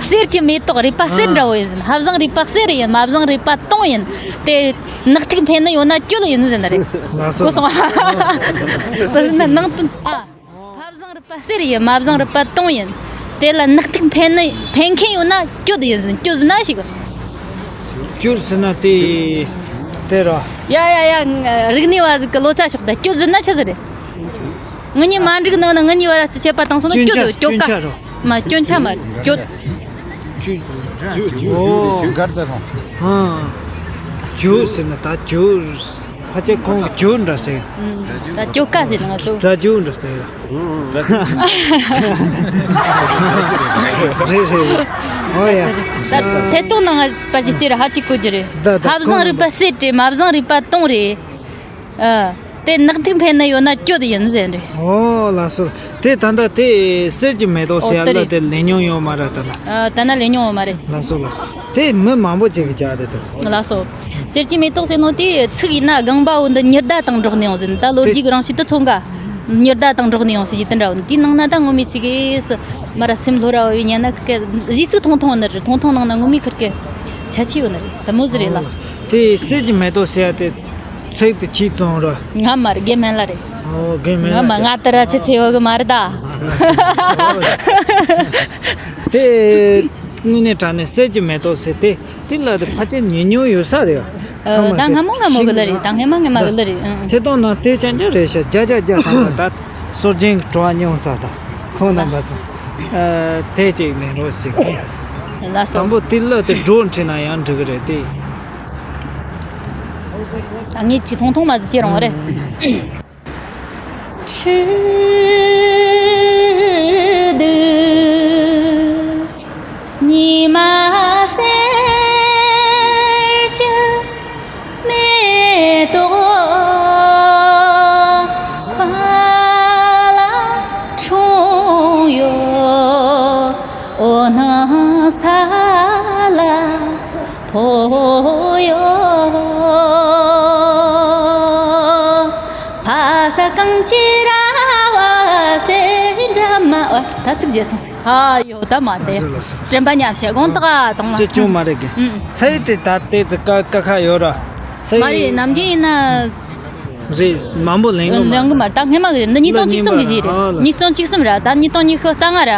གསེར་གྱི་མེ་ཏོག་རུས་པ་གསེར་འདྲ་བོ་ཡིན་ཟེར། ཨ། ཕ་བཟང་རུས་པ་གསེར་ཡིན། མ་བཟང་རུས་པ་དུང་ཡིན། དེ་ནག་ཐིག་འཕེན་ནི་ཡོད་ན་གྱོད་ཡིན་ཟེར་ནི་རེད། ལགས་སོ། གོ་སོང་ཨ། ཟེར་ན་ནང་དོན་ཨ། ཕ་བཟང་རུས་པ་གསེར་ཡིན། མ་བཟང་རུས་པ་དུང་ཡིན། དེ་ལ་ནག་ཐིག་འཕེན་ནི་འཕེན་མཁན་ཡོད་ན་གྱོད་ཡིན་ཟེར། གྱོད་ཟེར་ན་ཞིག་གྱོད་ཟེར་ན་དེ་དེ་ར། ཡ་ཡ་ཡ། རིག་གནས་བ་ཟིག་གི་ལོ་ཙཱ་ཤོག་ད། གྱོད་ཟེར་ན་ཆི་ཟིག་རེད། ངེད་གཉིས་མ་འགྲིག་ནང་ན་ངེད་གཉིས་བར་ལ་ཚུར་ཆད་པ་བཏང་སོང་ན་སྐྱོན་ཆ་སྐྱོན་ཆ་རེད། མ་སྐྱོན་ཆ་མ་སྐྱོན། ཇུ་ཇུ་ཇུ་ཇུ་གར་ད་རུང་། ཧ། ཇུ་ཟེར་ན་ད་ཇུ། ཕལ་ཆེར་ཁོང་གི་ཇུ་འདྲ་ཟེར། ད་ཇུ་ཀ་ཟེར་ན་ང་ཚོ། ད་ཇུ་འདྲ་ཟེར། རེད་རེད། ཨོ་ཡ། ད་ཐད་གཏོང་ནང་པ་ཞིག་སྟེར་ཧ་ཅིག་གོ་རྒྱུ་རེད། ད་ད་ཕ་བཟང་རུས་པ་གསེར་རེད། མ་བཟང་རུས་པ་དུང་རེད། ཨ། དེ་ནག་ཐིག་འཕེན་ནི་ཡོད་ན་གྱོད་ཡིན་ཟེར་རེད། ཨོ་ལགས་སོ། དེ་ད་ལྟ་དེ་གསེར་གྱི་མེ་ཏོག་ཟེར་ཡ་ལ་དེ་ལས་མྱོང་ཡོད་མ་རེད་ད་ལ། ཨ། ད་ན་ལས་མྱོང་ཡོད་མ་རེད། ལགས་སོ་ལགས་སོ། དེ་མི་མང་པོ་ཅིག་གིས་བྱ་དེ་དང་། ལགས་སོ། གསེར་གྱི་མེ་ཏོག་ཟེར་ནོ་དེ་ཚིག་ཡིན་ན་རྐང་པ་བོ་འདི་ཉི་ཟླ་དང་འགྲོགས་ནས་ཡོང་ཟེར། ད་ལོ་རྒྱུས་ཀྱི་རང་བཞིན་དུ་མཚོན་ག་ཉི་ཟླ་དང་འགྲོགས་ནས་ཡོང་ཟེར་གྱི་དེ་འདྲ་བོ། དེའི་ནང་ན་ད་ངོ་མའི་ཚིག་གིས་མ་ར་སེམས་ལྷོ་ར་བའི་ཉན་ན་གི་གཞས་ཚིག་ཐུང་ཐུང་ནི་རེད། ཐུང་ཐུང་ནང་ན་ངོ་མའི་ཁུར་གི་ཁྱད་ཆོས་ཡོད་ནི་རེད། དེ་མོ་ཟིག་རེད་ལ། དེ་གསེར་གྱི་མེ་ཏོག་ཟེར་ཡ་དེ། ཚིག་དེ་ཅིག་བཙོང་ར། ང་མ་རེད། དགེ་སྨན་ལ་རེད། ཨོ་དགེ་སྨན་ང་མ་ལ་ང་ཏི་ར་ཆི་ཚེ་བ་གི་མ་རེད་ད། དེ་དངོས་གནས་དྲང་གནས་གསེར་གྱི་མེ་ཏོག་ཟེར་དེ་དེ་ལ་དེ་ཕལ་ཆེར་ཉན་མྱོང་ཡོད་ས་རེད། ཨ། ཚང་མ་ད་སྔ་མོ་སྔ་མོ་གི་ལ་རེད། ད་སྔ་མ་སྔ་མ་གི་ལ་རེད། ཨང་། ཐད་གཏོང་ནང་དེ་ཅན་ཅན་རེད་ཤག་རྒྱ་རྒྱ་རྒྱ་ཐང་ད་སྲོལ་རྒྱུན་གྱི་བྲོ་བ་མྱོང་ཚར་ད་ཁོང་རྣམ་པ་ཚོ། ཨ། དེ་ཅིག་ལེན་རོགས་ཞིག་ལགས་སོ། དང་པོ་དེ་ལ་དེ་སྒྲོ་འཁྲིད་ན་ཡང་འགྲིག་གི་རེད་དེ། ད་ངས་ཅིག་ཐུང་ཐུང་མ་ཟིག་བྱེད་རུང་བ་རེད། ཨང་། ད་ཚིག་བརྗེད་སོང་ཟིག་ཨ་ཡོ་ད་མ་དེ། ལགས་སོ་ལགས་སོ། དྲན་པ་ཉམས་ཤག་དགོངས་དག་དང་ལ། ཅི་ཅུང་མ་རེད་གི། ཨུམ། ཚེ་དེ་ད་ལྟའི་ཚིག་ཀ་ཀ་ཁ་ཡོད་ར། ཚེ། མ་རེད། ནམ་རྒྱུན་ཡིན་ན། རེད། མང་པོ་ལེན་གི་མ་ལེན་གི་མ་རེད། ད་སྔས་མ་གི་འདི་ཉིས་སྟོང་བཅུ་གསུམ་གི་གཞས་རེད། ཨ་ལ། ཉིས་སྟོང་བཅུ་གསུམ་ར། ད་ཉིས་སྟོང་ཉི་ཤུ་རྩ་ལྔ་ར།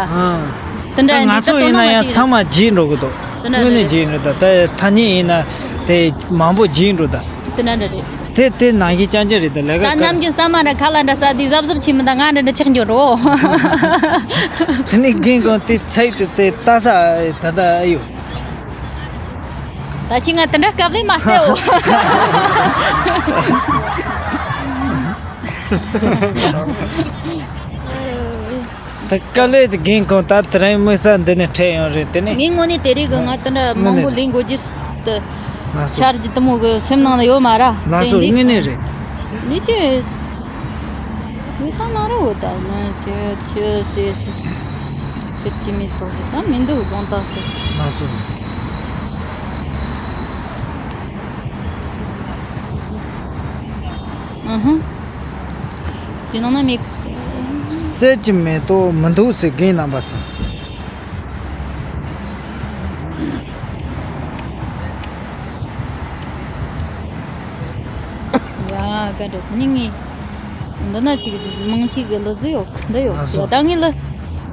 ཨ། དེ་འདྲ་ད་ང་ཡིན་དུས་ད་ཚོ་དོ་ཡིན་སྣང་ན་མ་ཡང་བྱེད་ཀྱི་ཚང་མ་བརྗེད་འགྲོ་གི་འདུག་དེ་འདྲ་དངོས་གནས་རེད། བརྗེད་འགྲོ། ད་ད་ཐ་སྙད་ཡིན་ན་དེ་མང་པོ་བརྗེད་འགྲོ་ད། དེ་འདྲ་འདྲ་རེད། དེ་དེ་ནང་བཞིན་རྐྱང་རྐྱང་རེད། ད་ལས་ཀ་ད་ནམ་གྱི་ས་མ་ར་ཁ་ལ་འདྲ་ས་དེ་གཟབ་གཟབ་བྱེད་མི་ད་ང་འདྲ་འདྲ་ཆགས་འགྱོ་རོ། དེ་ནས་རྒན་གོང་དེ་ཚིག་དེ་དེ་ལྟ་ས་ད་ད་ཨེ་ཡོད། ད་ཅི་ང་དེ་འདྲ་སྐབས་ལས་མ་བལྟའོ། ད་དཀའ་ལས་དེ་རྒན་གོང་ད་དེ་རིང་དམིགས་བསལ་འདི་ནས་འཕྲད་ཡོང་རེད། དེ་ནས་ངའི་ངོས་ནས་དེ་རིགས་གི་ང་དེ་འདྲ་མང་པོ་ལས་འགོ་རྒྱུ་དེ་ལགས་སོ། འཆར་གཞི་དེ་མོ་གི་སེམས་ནང་ན་ཡོད་མ་ར། ལགས་སོ། དེ་འདི་དངོས་གནས་རེད། ནི་ཅི་མི་ས་ན་ར་འོ་ད་ནི་ཅི་ཅི་ཟེར་ཟེར་གྱི་མེད་དོ་ཟེར་ད་མི་འདུག་དགོངས་དག་ཟེར། ལགས་སོ། ཨུ་ཧུ། དེ་ནང་ན་མེད། གསེར་གྱི་མེ་ཏོག་མི་འདུག་ཟེར་རྒན་རྣམ་པ་ཚོ། ཡ་ག་འདྲ་ཁོ་ནི་ངའི་འདི་ན་ཅིག་མང་ཆེ་གི་ལོ་ཟི་ཡོད་འདི་ཡོད། ལགས་སོ། ད་ངའི་ལོ་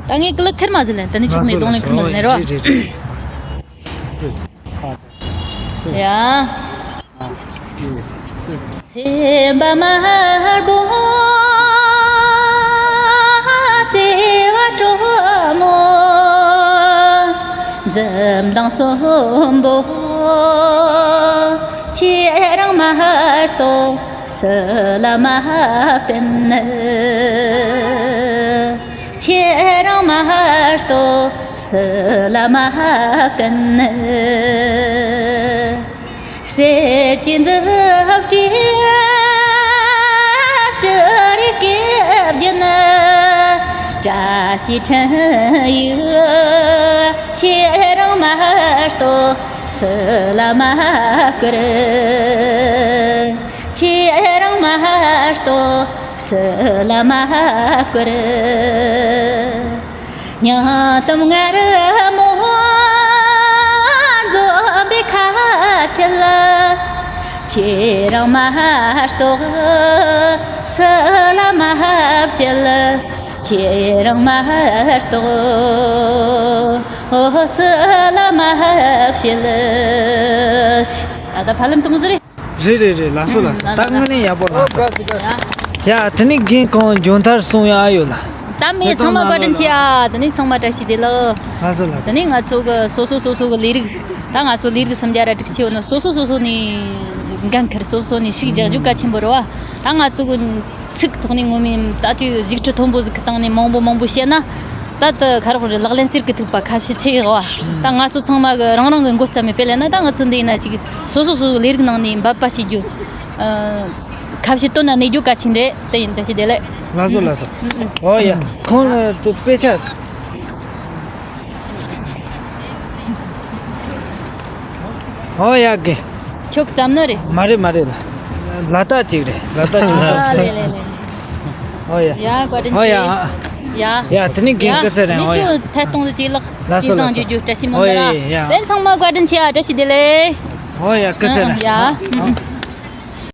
ད་ངའི་ཀི་ལོ་ཁེར་མ་ཟི་ལན་ད་ནི་ཕྱུགས་ནས་གདོང་ལེན་ཁེར་མ་ཟི་ལན་རོ། རེད་རེད་རེད། ཡ། སེམས་པ་དམར་པོ་བརྩེ་བ་དྲོན་མོ། འཛུམ་མདངས་གསོན་པོ། ཁྱེད་རང་མ་གཏོགས་སུ་ལ་མ་བསྟུན། ཁྱེད་རང་མ་གཏོགས་སུ་ལ་མ་བསྟུན། གསེར་གྱི་མཛུབ་དཀྲིས་ཕྱི་རིག་གི་རྒྱུན། བཀྲ་ཤིས་འཕྲིན་ཡིག་ཁྱེད་རང་མ་གཏོགས་སུ་ལ་མ་བསྐུར། ཁྱེད་རང་མ་གཏོགས་སུ་ལ་མ་བསྐུར། སྙིང་གཏམ་མངར་མོ་འཛོམས་པའི་ཁ་ཆེ་ལ། ཁྱེད་རང་མ་གཏོགས་སུ་ལ་མ་བཤད། ཁྱེད་རང་མ་གཏོགས་སུ་ལ་མ་བཤད། ཨ་ད་ཕ་ལམ་དུ་མོ་ཟེར། རེད་རེད་རེད། ལགས་སོ་ལགས་སོ། ད་དངོས་གནས་ཡག་པོ་ལགས་སོ། ཡ། ཡ་དེ་ནས་རྒན་གོང་མཇུག་མཐར་གསུང་ཡ་ཨ་ཡོད་ལ། ད་མི་ཚང་མ་བཀའ་དྲིན་ཆེ་ཨ། དེ་ནས་ཚང་མ་བཀྲ་ཤིས་བདེ་ལེགས། ལགས་སོ་ལགས་སོ། དེ་ནས་ང་ཚོ་གི་སོ་སོ་སོ་སོ་གི་ལས་རིགས། ད་ང་ཚོ་ལས་རིགས་སུམ་བརྒྱ་ར་དྲུག་ཅུ་ཡོད་ན་སོ་སོ་སོ་སོ་ནས་འགན་འཁུར། སོ་སོ་ནས་ཤུགས་རྒྱག་རྒྱུ་གལ་ཆེན་པོ་རེད་བ། ད་ང་ཚོ་གི་ཚིག་ཐོག་ནས་ངོ་མས་ད་ཅིག་ཞིབ་ཕྲ་མཐོན་པོ་ཟིག་གི་སྟེང་ནས་མང་པོ་མང་པོ་བཤད་ན། ད་ལྟ་ཁ་རོག་རེ་ལག་ལེན་གསེར་གྱི་ཐིགས་པ་ཁ་བཤད་ཆེ་གི་བ། ད་ང་ཚོ་ཚང་མ་གི་རང་རང་གི་མགོ་བརྩམས་པའི་དཔེ་ལེན་ན། ད་ང་ཚོ་འདི་ཡིན་ན་ཅིག་སོ་སོ་སོ་སོ་ལས་རིགས་ནང་ནས་འབད་པ་བྱེད་རྒྱུ། ཨ། ཁ་བཤད་དོན་ན་གནས་རྒྱུ་གལ་ཆེན་རེད། དེ་ཡིན། བཀྲ་ཤིས་བདེ་ལེགས། ལགས་སོ་ལགས་སོ། ཨོ་ཡ། ཁོང་ལ་དེ་དཔེ་ཆ། ཨོ་ཡ་གི། ཁྱོད་བརྩམས་ནི་རེད། མ་རེད་མ་རེད་ལ། ལ་དྭགས་ཅིག་རེད། ལ་དྭགས་ཅིག་རེད། ཨ་ལེ་ལེ་ལེ། ཨོ་ཡ། ཡ་བཀའ་དྲིན་ཨོ་ཡ། ཆེ། ཡ། ཡ་དེ་ནི་རྒན་ཡ། སྐུ་ཚེ་རིང་། ཨོ་ཡ། ཁྱོད་ཐད་གཏོང་དུ་ཅིག་ལགས། ལགས་སོ་ཅིག་ལགས་སོ། བཟང་རྒྱུ་རྒྱུ་བཀྲ་ཤིས་མོ་ཨོ་འདི་ར། ཡ་ཡ། དེ་ཚང་མ་བཀའ་དྲིན་ཆེ་ཨ། བཀྲ་ཤིས་བདེ་ལེགས། ཨོ་ཡ་སྐུ་ཚེ་རིང་། ཡ། ཨོ།